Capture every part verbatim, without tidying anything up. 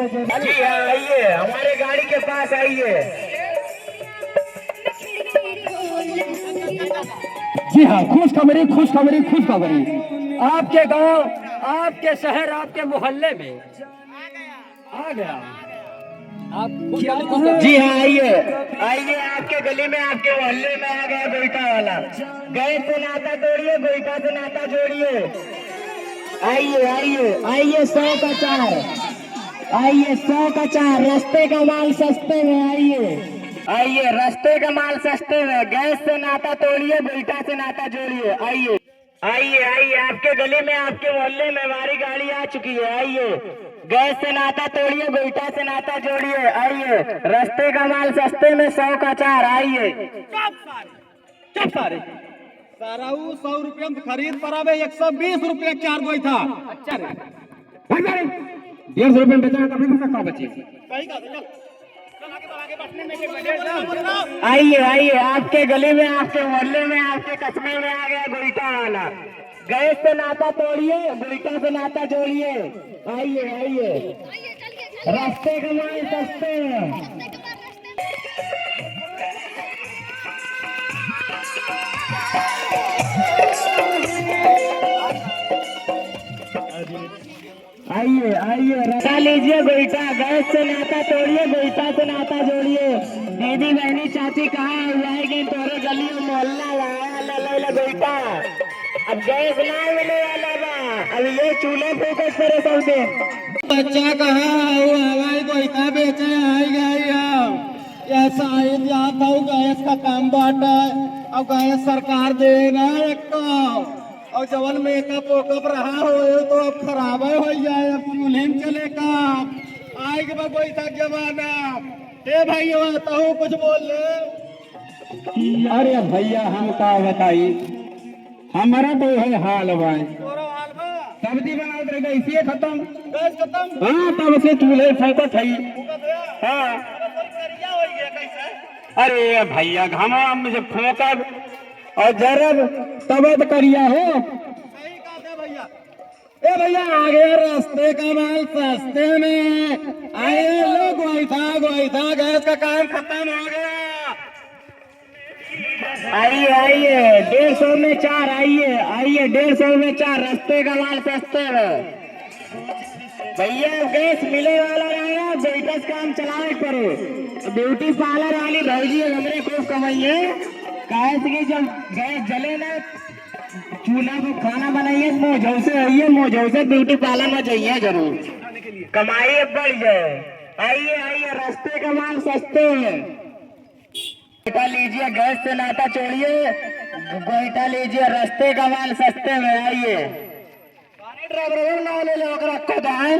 जी हाँ, आइए, हमारे गाड़ी के पास आइए। जी हाँ, खुशखबरी, खुशखबरी, खुशखबरी। आपके गांव, आपके शहर, आपके मोहल्ले में आ गया। आप खुशखबरी, खुशखबरी। जी हाँ, आइए, आइए, आपके गली में, आपके मोहल्ले में आ गया गोइठा वाला। गैस से नाता तोड़िए, गोइठा से नाता जोड़िए। आइए, आइए, आइए, सौ का चार। आइए, सौ का चार, रस्ते का माल सस्ते में, आइए। आइए, रस्ते का माल सस्ते में, गैस से नाता तोड़िए, गोइठा से नाता जोड़िए। आइए, आइए, आइए, आपके गली में, आपके मोहल्ले में हमारी गाड़ी आ चुकी है। आइए, गैस से नाता तोड़िए, गोइठा से नाता जोड़िए। आइए, रस्ते का माल सस्ते में, सौ का चार। आइए। चुप सारे। सारा ऊ सौ रुपया में खरीद पर आवे, एक सौ बीस रुपया चार गोइठा। अच्छा रे। भाग जा रे। डेढ़ सौ रुपया में बेचा, तब भी सकता बच्चे। सही बात है, चल। चल आगे बढ़, आगे बढ़। आइए, आइए, आपके गली में, आपके मोहल्ले में, आपके कस्बे में आ गया गोइठा वाला। गैस से नाता तोड़िए, गोइठा से नाता जोड़िए। आइए, आइए, रस्ते का माल सस्ते हैं। आइए, आइए, रस्ता लीजिए गोइठा, गैस से नाता तोड़िए, गोइठा से नाता जोड़िए। दीदी, बहनी, चाची, कहाँ है? आएगी तोरे गली और मोहल्ला, लाया, ले, ले, ले, गोइठा। अब गैस ना मिले वाला बा, अब ये चूल्हे focus करे सब दिन। बच्चा कहाँ है? वो हवाई गोइठा बेचे आई गई है। ये साहिब यहाँ था, वो गैस का काम बाटा है, अब गैस सरकार दे ना एक तो। और जवन makeup वेकअप रहा हो, ये तो अब खराब हो जाए, अब चूल्हे में चले का। आए के बाद वही था जमाना। ए भाई, ये तो कुछ बोल ले। अरे भैया, हम का बताई, हमारा तो है हाल भाई। तोरो हाल बा? सब्जी बनावत रहे, गैसिए खत्म। गैस खत्म? हाँ, तब से चूल्हे फूकत है। फूकत है? हाँ। अरे, करिया हो गया कैसे? अरे भैया, घामा में जब फूकब और जरब, तब तो करिया हो। सही बात है भैया। ए भैया, आ गया रस्ते का माल सस्ते में। आइए लो, गोइठा, गोइठा, गैस का काम खत्म हो गया। आइए, आइए, डेढ़ सौ में चार, आइए, आइए, डेढ़ सौ में चार, रस्ते का माल सस्ते में। भैया, गैस मिले वाला रहेगा, गोइठा से काम चलावे के पड़े। ब्यूटी पार्लर वाली भौजी हमरे खूब कमाई है, काहे से कि जब गैस जले ना, चूल्हा पे खाना बनाइए, मुँह झौसे होइए, मुँह झौसे ब्यूटी पार्लर में जाइए जरूर, कमाई बढ़ जाए। आइए, आइए, रस्ते का माल सस्ते में। गोइठा लीजिए, गैस से नाता छोड़िए, गोइठा लीजिए, रस्ते का माल सस्ते में। आइए। अरे ड्राइवर, वो ना ले ले, ओकरा को तो है।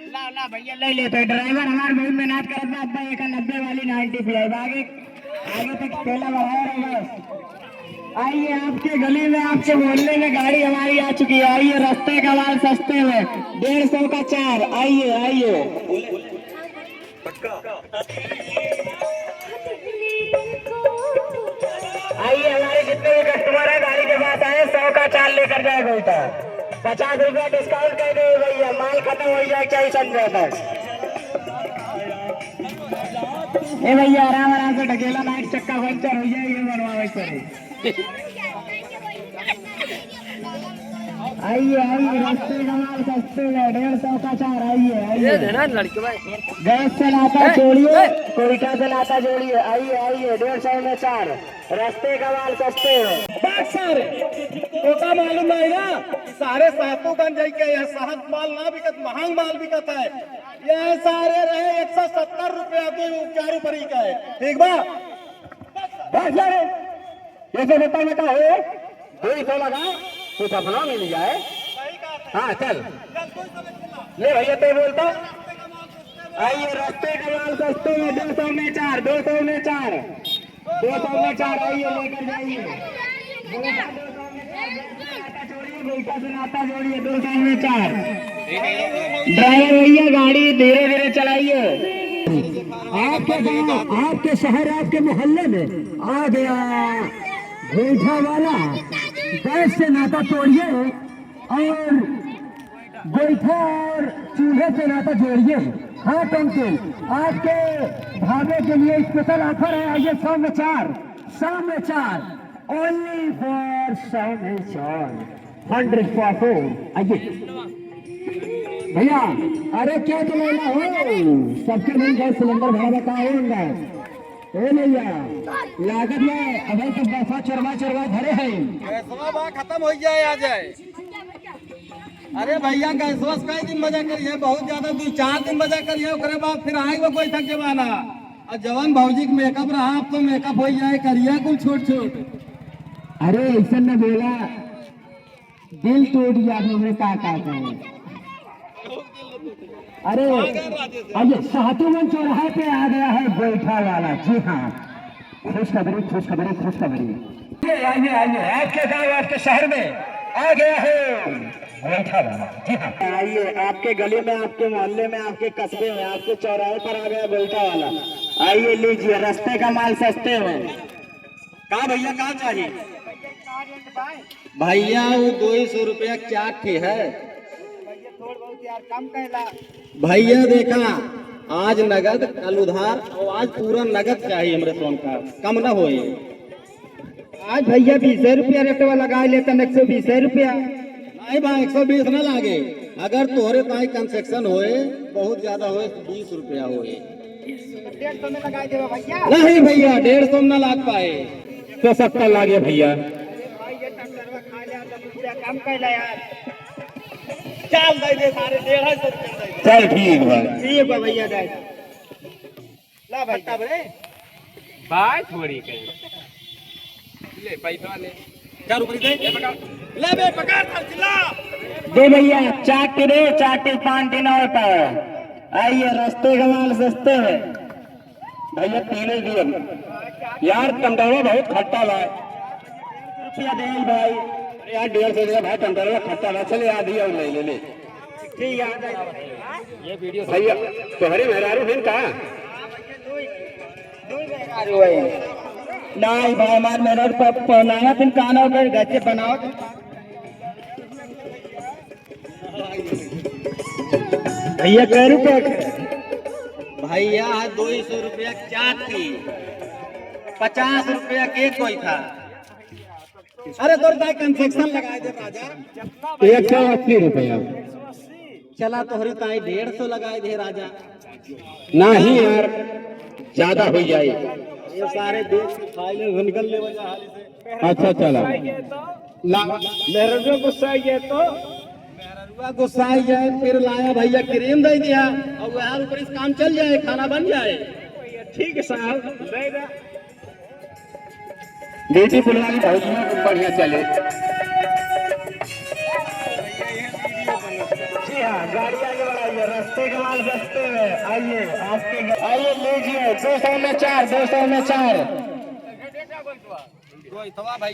ला, ला भैया, ले ले। तो ड्राइवर हमार बहुत मेहनत करत बा, अब्बा एक नब्बे वाली नाइंटी पियाई बा, आगे, आगे तक ठेला बढ़ाया रहेगा। आइए, आपके गली में, आपके मोहल्ले में गाड़ी हमारी आ चुकी है। आइए, रस्ते का माल सस्ते में, डेढ़ सौ का चार। आइए, आइए। आइए, हमारे जितने भी कस्टमर हैं, गाड़ी के पास आए, सौ का चार लेकर जाए गोइठा। पचास रुपया डिस्काउंट कर दे भैया, माल खत्म हो जाए, चाहे समझौता। ए भैया, आराम आराम से ढकेला, नाइट चक्का पंचर हो जाए, ये बनवावे के पड़े। आइए, आइए, रस्ते का माल सस्ते में, डेढ़ सौ का चार, आइए, आइए। ये देना लड़के भाई। गैस से नाता ए, छोड़िए, ए। गोइठा से नाता जोड़िए। आइए, आइए, डेढ़ सौ में चार, रस्ते का माल सस्ते में। बात सारे, ओका मालूम नहीं ना, सारे सातों गंज जाई के यह सहज माल ना बिकत, महंग माल बिकत है। यह सारे रहे एक सौ सत्तर रुपया के, वो क्या रुपये का है, ठीक बा? बात सारे। जैसे बेटा बेटा हो, दो ही तो लगा, कुछ अपना मिल जाए। हाँ, चल। ले भैया, तू बोलता। आइए, रस्ते का माल सस्ते में, दो सौ में चार, दो सौ में चार, दो सौ में चार, आइए, लेकर जाइए। गोइठा से नाता जोड़िए, दो सौ में चार। ड्राइवर भैया, गाड़ी धीरे धीरे चलाइए। आपके गांव, आपके शहर, आपके मोहल्ले में आ गया गोइठा वाला। गैस से नाता तोड़िए और गोइठा और चूल्हे से नाता जोड़िए। हाँ टोंकिल, आज के भावे के लिए स्पेशल ऑफर है। आइए, सौ में चार, सौ में चार, only for सौ में चार, hundred for four। आइए भैया, अरे क्या तो लेना हो, सबके लिए गैस सिलेंडर भरा बताओ। ए भैया, लागत में अबे तो बसा चोरवा चोरवा भरे हैं। गैसवा बा खत्म हो जाए, आ जाए। अरे भैया, गैसवा से कई दिन मजा करिए, बहुत ज्यादा, दो चार दिन मजा करिए, ओकरे बाद फिर आएगा कोई थक जमाना। और जवान भौजी के मेकअप रहा, अब तो मेकअप हो जाए, करिए कुल छोट छोट। अरे ऐसा न बोला, दिल टूट गया, हमरे का का कहे। अरे, अरे, सातुमन चौराहे पे आ गया है गोइठा वाला। जी हाँ, खुशखबरी, खुशखबरी, खुशखबरी। आइए, आइए, आइए, आपके गांव, आपके शहर में आ गया है गोइठा वाला। जी हाँ, आइए, आपके गली में, आपके मोहल्ले में, आपके कस्बे में, आपके चौराहे पर आ गया गोइठा वाला। आइए, लीजिए, रास्ते का माल सस्ते में। का भैया, का चाहिए? भैया, वो दो सौ रुपया के चार ठे है। भैया, देखा, आज नगद, कल उधार, और आज पूरा नगद चाहिए हमरे सोन का, कम ना होए। आज भैया बीस रुपया रेटवा लगा लेतन, एक सौ बीस रुपया। नहीं बा, एक सौ बीस ना लागे, अगर तोहरे ताई कंसेक्शन होए, बहुत ज्यादा होए, तो बीस रुपया होए। डेढ़ सौ में लगाई देबा भैया। नहीं भैया, डेढ़ सौ में ना लाग पाए। तो सत्तर लागे भैया। भाई, ये ट्रैक्टरवा खा ले, दस रुपया कम कर ले यार। चल दे दे सारे, डेढ़ सौ रुपया दे दे। चल ठीक बा। ठीक बा भैया, दे। ला भाई। खट्टा बरे। भाई थोड़ी कहीं। ले पैसा ले। चार रुपये दे। ले पकड़। ले बे, पकड़, सर, चिल्ला। दे भैया, चार के दे, चार के पाँच दिन और पाओ। आइए, रास्ते का माल सस्ते में। भैया, तीन ही दिए। यार, टमटरवा बहुत खट्टा बा। रुपया दे भाई। अरे यार, डेढ़ सौ रुपया भाई, टमटरवा खट्टा बा। चले यार, दिया ले, ले, ले। ठीक है। भैया, तोहरे मेहरारू हैं का? नहीं भाई, हमार मेहरारू प-, पहनावा तुम काना होकर घर से बनाओ। भैया, कै रुपया के? भैया, दो सौ रुपया के चार थी, पचास रुपया के एक गोइठा। अरे, तोर ताई कंसेक्शन लगाए दे राजा। एक सौ अस्सी रुपया। चला, तोहरी ताई डेढ़ सौ लगाए दे राजा। नहीं यार, ज्यादा हो जाए। ये सारे देख के खा ले, निकल ले वजह हाली से। अच्छा, चला। ला। मेहररुआ गुस्साई गए तो? मेहररुआ गुस्साई गए, फिर लाया भैया क्रीम दे दिया, और वह ऊपर से काम चल जाए, खाना बन जाए। ठीक है साहब, दे दे। ब्यूटीफुल वाली भौजियों को बढ़िया चले। जी हाँ, गाड़ी आगे बढ़ाइए, रास्ते के माल सस्ते में। आइए, आपके घ-, आइए, लीजिए, दो सौ में चार, दो सौ में चार।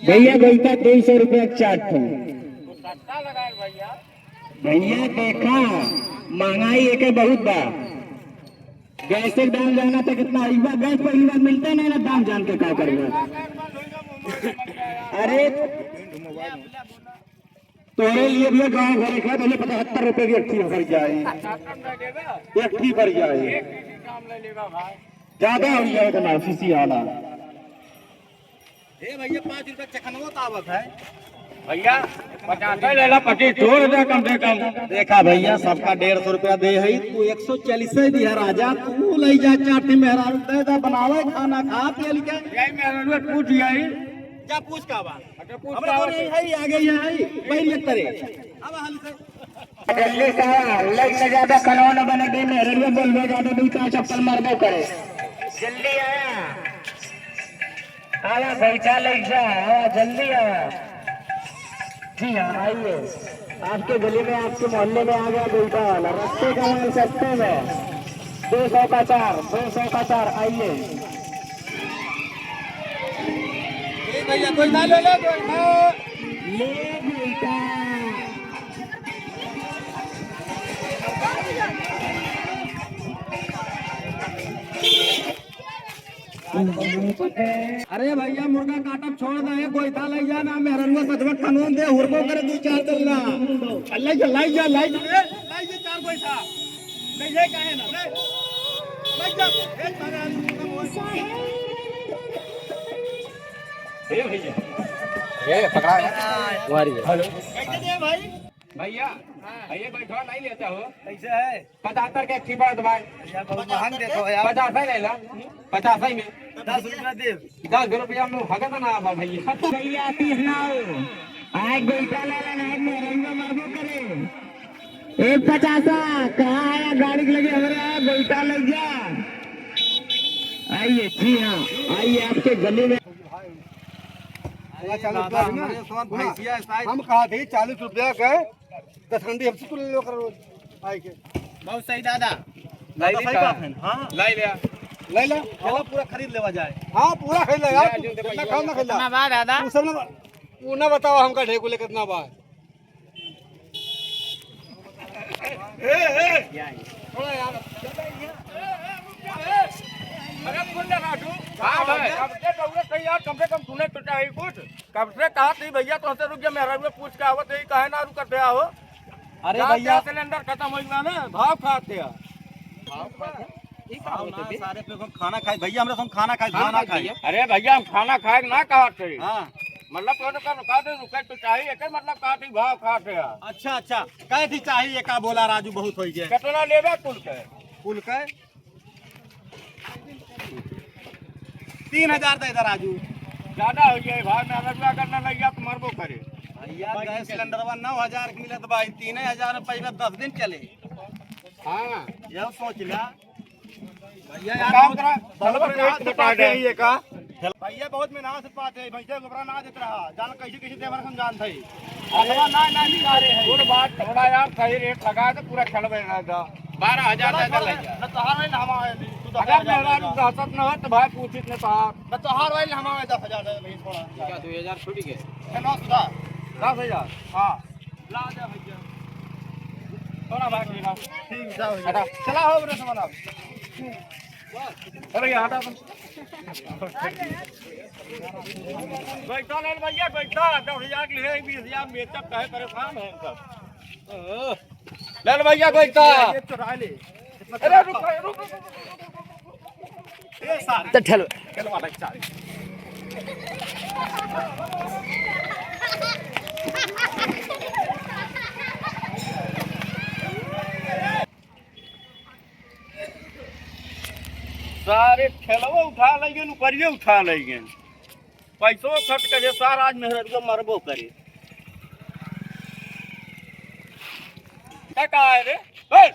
भैया, गोइठा दो सौ रुपया के चार ठो। भैया, देखा, महंगाई एके बहुत बा। गैस के दाम जाना था कितना? एक बार गैस पहली बार मिलता नहीं ना, दाम जान के का करबे? अरे, तोरे लिए भी गाँव घर का भले पचहत्तर रुपये की एक ठी भर जाए, एक ठी भर जाए, ज्यादा हो जाए तो ना, सीसी आला। ए भैया, पाँच रुपया चखनवा तो आवत है। भैया, पचास ले ला, पच्चीस छोड़ दे कम से कम। देखा भैया, सबका डेढ़ सौ रुपया दे है, तू एक सौ चालीस ही दिया राजा, तू ले जा चार ठी मेहरारू दे दे, बनावे खाना खा पिए लिखे। यही मेहरारू पूछ गई। जा पूछ का बा? अच्छा, पूछ हमरा का तो बा? नहीं है, आगे यहाँ है, बैठ एक करे। अब हाल से जल्दी से आवा, लाइट से ज्यादा कनवा न बने, दिन में रेडियो बोलबे ज्यादा, दू चार चप्पल मारबो करे। जल्दी आया। आवा, बैठा लाइट से, आवा, जल्दी आवा। जी हाँ, आइए। आपके गली में, आपके मोहल्ले में आ गया गोइठा वाला। रास्ते का माल सस्ते में। दो सौ का चार, दो सौ का चार, आइए। ए भैया, गोइठा ले लो, गोइठा। ले गोइठा। अरे भैया, मुर्गा काटब छोड़ दे, गोइठा ले जा ना, मेहरनुआ सचमुच कानून दे, हुरबो करे दू चार दिन ना। ले जा, ले जा, ले जा, ले जा चार गोइठा। ये काहे ना, ले। लग जा। ए, मारे आलू खत्म हो गए। ए भैया। ये पकड़ा है। तुम्हारी है। हेलो। कैसे दे भाई? भैया, ये बैठवा नहीं लेता हो? कैसे है? पचहत्तर के एक ठिपा दबाए। भैया, बहुत महंग देता हो यार। पचास ही ले ला। पचास ही में। दस रुपया दे। दस रुपया में भगत ना आवा भैया। भैया, तीस ना हो। आए गोइठा ले ला, नहीं मेहरंगा मरबो करे। एक पचासा, कहाँ आया गाड़ी के लगे हमारे आया, गोइठा ले जा। आइए, जी हाँ, आइए आपके गली में। अरे चालीस दादा, रुपया है ना? हमारे साथ भैंसिया है, शायद। हम कहा थे चालीस रुपया के दस हंडी हमसे तू ले लो करो रोज आए के। बहुत सही दादा। दादा, सही बात है। हाँ। ले लिया। ले लो। चलो पूरा खरीद लेवा जाए। हाँ, पूरा खरीद ले यार, ले, तू जो जितना खाओ ना खरीद ले। कितना बा दादा? तू सब ना, तू ना बताओ हमका ढेकुले कितना बा। ए, ए, थोड़ा यार। अरे बोल ना राजू। हाँ भाई। अब के दौड़े कहीं यार, कम से कम तूने तो चाहिए कुछ। कब से कहा थी भैया, तो हमसे रुक जा, मेहरारू पूछ के आवत है, काहे ना रुकत है हो? अरे जा, भैया। जा, सिलेंडर खत्म हो गया ना, भाव खाते हैं। भाव खाते हैं? ई का भाव होते ना, बे? सारे पे हम खाना खाए भैया, हमरे संग खाना खाए, खाना खाना खाए खाए। भैया। अरे भैया, हम खाना खाए ना कहा थे। हाँ। मतलब तो का, का दे रुके तो चाहिए, एकर मतलब का थी भाव खाते हैं। अच्छा, अच्छा, कहे थी चाहिए का बोला राजू, बहुत हो गया। कितना लेबे कुल के? कुल के? तीन हजार दे दे राजू। ज्यादा हो गया भाई, मैं अगर अगर ना लग गया तो मरबो करे। भैया, गैस सिलेंडरवा नौ हजार के मिलत बा, तीन हजार में पहले दस दिन चले। हाँ। यह सोच ला। भैया, काम करा, बहुत मेहनत से पाते हैं ये का। भैया, बहुत मेहनत से पाते हैं, भैंसे गोबरा ना देत रहा, जान कैसे कैसे देवर हम जानत है। अरे ना, ना निकाले है। थोड़ा बात, थोड़ा यार सही रेट लगा दे, पूरा खेलबे ना दा। बारह हजार चला, दे दे छोड़, भैया। न तोहार वाली हमारे, तू दस हजार अगर मेहरारू दे दे। दहशत न हो तो भाई पूछित न तोहार। न तोहार वाली हमारे दस हजार दे दे, थोड़ा। ठीक है, दो हजार छूट गए। चलो सुधा। दस हजार। हाँ। ला दे भैया। थोड़ा बाकी ना। ठीक, जाओ भैया। हटा। चला हो रे सामान आप। अरे यार, हटा। बैठा ले भैया, बैठा। दस हजार के लिए बीस हजार में तक कहे परेशान है सब। ले ले भैया, कोई का? ये चुरा ले। अरे रुक, रुक, रुक, रुक, रुक, रुक। ए सारे। तो ठेल। ठेलवा ले, सारे। सारे ठेलवा उठा लेंगे, ऊपरिये उठा लेंगे। पैसो खर्च करे सार, आज मेहररुआ मरबो करे। का, का है रे? ए,